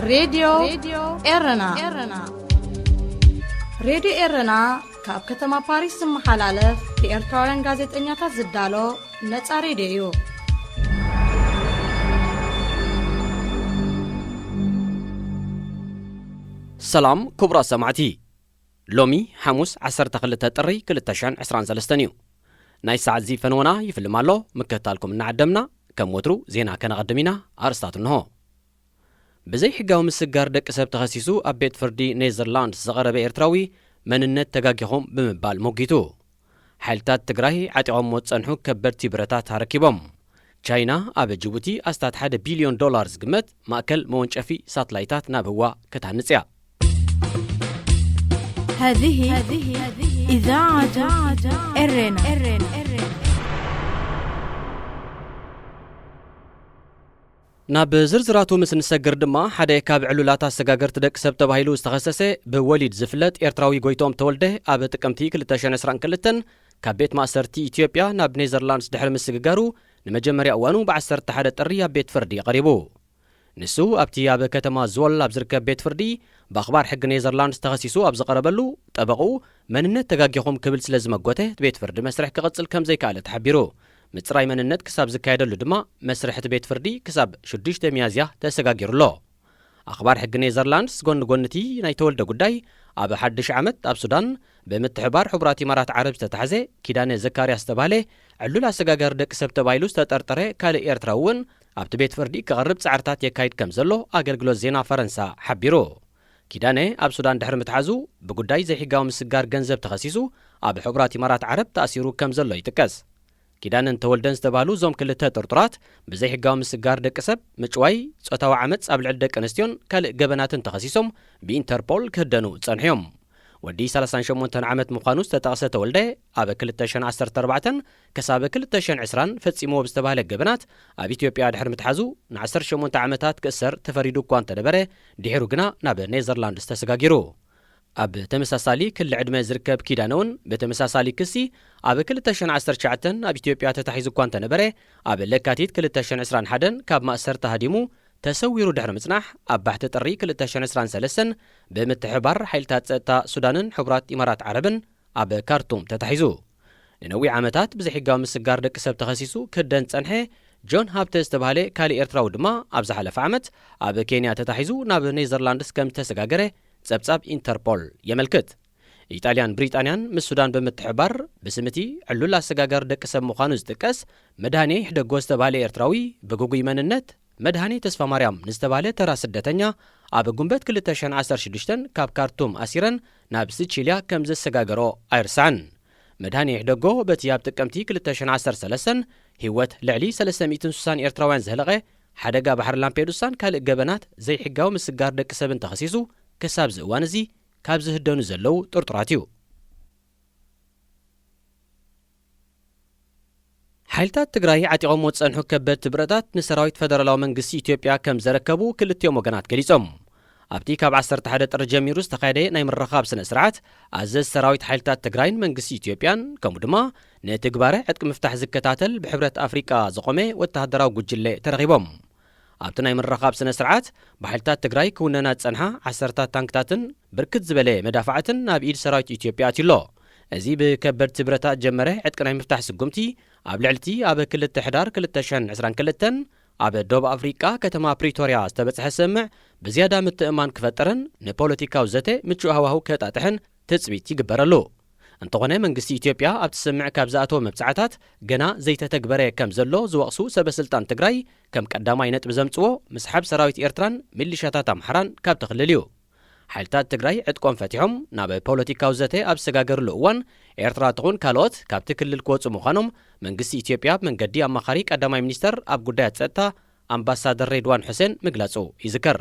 ሬድዮ ኤረና። ሬድዮ ኤረና ካብ ከተማ ፓሪስ ዝመሓላለፍ ብኤርትራውያን ጋዜጠኛታት ዝዳሎ ነጻ ሬድዮ እዩ። ሰላም ክቡራት ሰማዕቲ፣ ሎሚ ሓሙስ ዓሰርተ ክልተ ጥሪ ክልተ ሽሕን ዕስራን ሰለስተን እዩ። ናይ ሰዓት እዚ ፈነወና ይፍልም ኣሎ። ምክትታልኩም እናዓደምና፣ ከም ወትሩ ዜና ከነቐድም ኢና። ኣርእስታት እንሆ። ብዘይሕጋዊ ምስጋር ደቂ ሰብ ተኸሲሱ ኣብ ቤት ፍርዲ ኔዘርላንድስ ዝቐረበ ኤርትራዊ መንነት ተጋጊኹም ብምባል ሞጊቱ። ሓይልታት ትግራይ ዓጢቖምዎ ዝጸንሑ ከበድቲ ብረታት ኣረኪቦም። ቻይና ኣብ ጅቡቲ ኣስታት ሓደ ቢልዮን ዶላር ዝግመት ማእከል መወንጨፊ ሳትላይታት ናብ ህዋ ክትሃንጽ እያ። هذه إذاعة إرنا. ናብ ዝርዝራቱ ምስ ንሰግር ድማ፣ ሓደ ካብ ዕሉላት ኣሰጋገርቲ ደቂ ሰብ ተባሂሉ ዝተኸሰሰ ብወሊድ ዝፍለጥ ኤርትራዊ ጎይቶም ተወልደ ኣብ ጥቅምቲ ክልተ ሽሕን ዕስራን ክልተን ካብ ቤት ማእሰርቲ ኢትዮጵያ ናብ ኔዘርላንድስ ድሕሪ ምስግጋሩ፣ ንመጀመርያ እዋኑ ብ ዓሰርተ ሓደ ጥሪ ኣብ ቤት ፍርዲ ቀሪቡ። ንሱ ኣብቲ ኣብ ከተማ ዝወል ኣብ ዝርከብ ቤት ፍርዲ ብኣኽባር ሕጊ ኔዘርላንድስ ተኸሲሱ ኣብ ዝቐረበሉ፣ ጠበቕኡ መንነት ተጋጊኹም ክብል ስለ ዝመጎተ፣ እቲ ቤት ፍርዲ መስርሕ ክቕጽል ከም ዘይከኣለ ተሓቢሩ። ምጽራይ መንነት ክሳብ ዝካየደሉ ድማ መስርሕ እቲ ቤት ፍርዲ ክሳብ ሽዱሽተ ሚያዝያ ተሰጋጊሩ ኣሎ። ኣኽባር ሕጊ ኔዘርላንድስ ጎኒ ጎኒ እቲ ናይ ተወልደ ጉዳይ፣ ኣብ ሓድሽ ዓመት ኣብ ሱዳን ብምትሕባር ሕቡራት ኢማራት ዓረብ ዝተታሕዘ ኪዳነ ዘካርያስ ዝተባህለ ዕሉል ኣሰጋጋሪ ደቂ ሰብ ተባሂሉ ዝተጠርጠረ ካልእ ኤርትራዊ እውን ኣብቲ ቤት ፍርዲ ክቐርብ ጻዕርታት የካይድ ከም ዘሎ ኣገልግሎት ዜና ፈረንሳ ሓቢሩ። ኪዳነ ኣብ ሱዳን ድሕሪ ምትሓዙ፣ ብጉዳይ ዘይሕጋዊ ምስጋር ገንዘብ ተኸሲሱ ኣብ ሕቡራት ኢማራት ዓረብ ተኣሲሩ ከም ዘሎ ይጥቀስ። ኪዳነን ተወልደን ዝተባህሉ እዞም ክልተ ጥርጡራት፣ ብዘይሕጋዊ ምስጋር ደቂ ሰብ፣ ምጭዋይ፣ ጾታዊ ዓመጽ ኣብ ልዕሊ ደቂ ኣንስትዮን ካልእ ገበናትን ተኸሲሶም ብኢንተርፖል ክህደኑ ጸንሑ እዮም። ወዲ ሰላሳን ሸሞንተን ዓመት ምዃኑ ዝተጠቕሰ ተወልደ፣ ኣብ ክልተ ሽሕን ዓሰርተ ኣርባዕተን ክሳብ ክልተ ሽሕን ዕስራን ፈጺምዎ ብዝተባህለ ገበናት ኣብ ኢትዮጵያ ድሕሪ ምትሓዙ፣ ን ዓሰርተ ሸሞንተ ዓመታት ክእሰር ተፈሪዱ እኳ እንተነበረ፣ ድሒሩ ግና ናብ ኔዘርላንድስ ተሰጋጊሩ። ኣብ ተመሳሳሊ ክሊ ዕድመ ዝርከብ ኪዳነ እውን ብተመሳሳሊ ክሲ ኣብ ክልተ ሽሕን ዓሰርተ ትሽዓተን ኣብ ኢትዮጵያ ተታሒዙ እኳ እንተነበረ፣ ኣብ ለካቲት ክልተ ሽሕን ዕስራን ሓደን ካብ ማእሰርቲ ሃዲሙ ተሰዊሩ ድሕሪ ምጽናሕ፣ ኣብ ባሕቲ ጥሪ ክልተ ሽሕን ዕስራን ሰለስተን ብምትሕብባር ሓይልታት ጸጥታ ሱዳንን ሕቡራት ኢማራት ዓረብን ኣብ ካርቱም ተታሒዙ። ንነዊሕ ዓመታት ብዘይሕጋዊ ምስጋር ደቂ ሰብ ተኸሲሱ ክህደን ዝጸንሐ ጆን ሃብተ ዝተባህለ ካልእ ኤርትራዊ ድማ፣ ኣብ ዝሓለፈ ዓመት ኣብ ኬንያ ተታሒዙ ናብ ኔዘርላንድስ ከም ዝተሰጋገረ ጸብጻብ ኢንተርፖል የመልክት። ኢጣልያን ብሪጣንያን ምስ ሱዳን ብምትሕብባር፣ ብስም እቲ ዕሉል ኣሰጋጋሪ ደቂ ሰብ ምዃኑ ዝጥቀስ መድሃኔ ይሕደጎ ዝተባህለ ኤርትራዊ፣ ብግጉይ መንነት መድሃኔ ተስፋማርያም ንዝተባህለ ተራ ስደተኛ፣ ኣብ ጉንበት ክልተ ሽሕን ዓሰርተ ሽዱሽተን ካብ ካርቱም ኣሲረን ናብ ስቺልያ ከም ዘሰጋገሮ ኣይርሳዕን። መድሃኔ ይሕደጎ በቲ ኣብ ጥቅምቲ ክልተ ሽሕን ዓሰርተ ሰለስተን ህይወት ልዕሊ ሰለስተ ሚእትን ስሳን ኤርትራውያን ዘህለቐ ሓደጋ ባሕሪ ላምፔዱሳን ካልእ ገበናት ዘይሕጋዊ ምስጋር ደቂ ሰብን ተኸሲሱ፣ ክሳብ እዚ እዋን እዚ ካብ ዝህደኑ ዘለዉ ጥርጡራት እዩ። ሓይልታት ትግራይ ዓጢቖምዎ ዝጸንሑ ከበድቲ ብረታት ንሰራዊት ፈደራላዊ መንግስቲ ኢትዮጵያ ከም ዘረከቡ ክልቲኦም ወገናት ገሊጾም። ኣብቲ ካብ ዓሰርተ ሓደ ጥሪ ጀሚሩ ዝተኻየደ ናይ ምርኻብ ስነ ስርዓት፣ ኣዘዝ ሰራዊት ሓይልታት ትግራይን መንግስቲ ኢትዮጵያን፣ ከምኡ ድማ ንትግባረ ዕጥቂ ምፍታሕ ዝከታተል ብሕብረት ኣፍሪቃ ዝቖመ ወተሃደራዊ ጉጅለ ተረኺቦም። ኣብቲ ናይ ምርኻብ ስነ ስርዓት፣ ብሓይልታት ትግራይ ክውነና ዝጸንሓ ዓሰርታት ታንክታትን ብርክት ዝበለ መዳፍዓትን ናብ ኢድ ሰራዊት ኢትዮጵያ ኣትዩ ኣሎ። እዚ ብከበድቲ ብረታት ጀመረ ዕጥቂ ናይ ምፍታሕ ስጉምቲ፣ ኣብ ልዕሊ እቲ ኣብ ክልተ ሕዳር ክልተ ሽሕን ዕስራን ክልተን ኣብ ደቡብ ኣፍሪቃ ከተማ ፕሪቶርያ ዝተበጽሐ ስምምዕ ብዝያዳ ምትእምማን ክፈጥርን ንፖለቲካዊ ዘተ ምቹእ ሃዋህው ከጣጥሕን ትጽቢት ይግበረሉ። እንተኾነ መንግስቲ ኢትዮጵያ ኣብቲ ስምምዕ ካብ ዝኣተወ መብጽዓታት ገና ዘይተተግበረ ከም ዘሎ ዝወቕሱ ሰበ ስልጣን ትግራይ፣ ከም ቀዳማይ ነጥቢ ዘምጽዎ ምስሓብ ሰራዊት ኤርትራን ሚሊሻታት ኣምሓራን ካብቲ ክልል እዩ። ሓይልታት ትግራይ ዕጥቆም ፈቲሖም ናብ ፖለቲካዊ ዘተ ኣብ ዝሰጋገርሉ እዋን፣ ኤርትራ ትኹን ካልኦት ካብቲ ክልል ክወጹ ምዃኖም መንግስቲ ኢትዮጵያ ብመንገዲ ኣማኻሪ ቀዳማይ ሚኒስተር ኣብ ጉዳያት ጸጥታ ኣምባሳደር ሬድዋን ሑሴን ምግላጹ ይዝከር።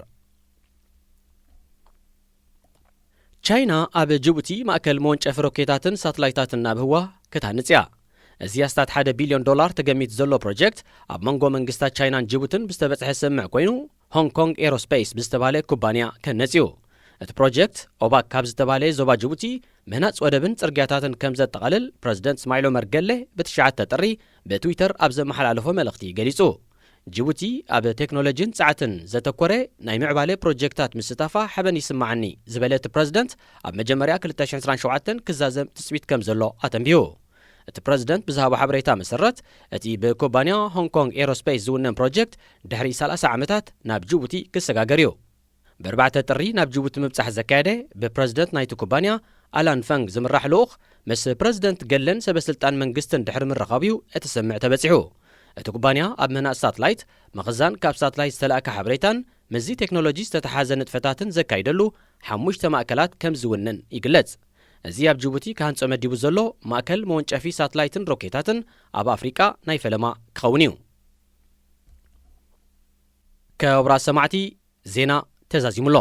ቻይና ኣብ ጅቡቲ ማእከል መወንጨፊ ሮኬታትን ሳትላይታትን ናብ ህዋ ክትሃንጽ እያ። እዚ ኣስታት ሓደ ቢልዮን ዶላር ተገሚቱ ዘሎ ፕሮጀክት፣ ኣብ መንጎ መንግስታት ቻይናን ጅቡትን ብዝተበጽሐ ስምምዕ ኮይኑ፣ ሆንግ ኮንግ ኤሮስፔስ ብዝተባህለ ኩባንያ ክህነጽ እዩ። እቲ ፕሮጀክት፣ ኦባክ ካብ ዝተባህለ ዞባ ጅቡቲ ምህናጽ ወደብን ጽርግያታትን ከም ዘጠቓልል ፕረዚደንት እስማዒል ዑመር ገለ ብትሽዓተ ጥሪ ብትዊተር ኣብ ዘመሓላለፎ መልእኽቲ ገሊጹ። ጅቡቲ ኣብ ቴክኖሎጂን ጸዓትን ዘተኮረ ናይ ምዕባለ ፕሮጀክታት ምስታፋ ሓበን ይስምዓኒ ዝበለ እቲ ፕረዚደንት፣ ኣብ መጀመርያ ክልተ ሽሕን ዕስራን ሸውዓተን ክዛዘም ትጽቢት ከም ዘሎ ኣተንቢሁ። እቲ ፕረዚደንት ብዝሃቦ ሓበሬታ መሰረት፣ እቲ ብኩባንያ ሆንግ ኮንግ ኤሮስፔስ ዝውነን ፕሮጀክት ድሕሪ ሰላሳ ዓመታት ናብ ጅቡቲ ክሰጋገር እዩ። ብኣርባዕተ ጥሪ ናብ ጅቡቲ ምብጻሕ ዘካየደ ብፕረዚደንት ናይቲ ኩባንያ ኣላን ፈንግ ዝምራሕ ልኡኽ፣ ምስ ፕረዚደንት ገለን ሰበስልጣን መንግስትን ድሕሪ ምርኻቡ እዩ እቲ ስምምዕ ተበጺሑ። እቲ ኩባንያ ኣብ ምህናጽ ሳትላይት፣ ምኽዛን ካብ ሳትላይት ዝተላእከ ሓበሬታን ምስዚ ቴክኖሎጂ ዝተተሓዘ ንጥፈታትን ዘካይደሉ ሓሙሽተ ማእከላት ከም ዝውንን ይግለጽ። እዚ ኣብ ጅቡቲ ክሃንጾ መዲቡ ዘሎ ማእከል መወንጨፊ ሳትላይትን ሮኬታትን ኣብ ኣፍሪቃ ናይ ፈለማ ክኸውን እዩ። ክቡራት ሰማዕቲ፣ ዜና ተዛዚሙ ኣሎ።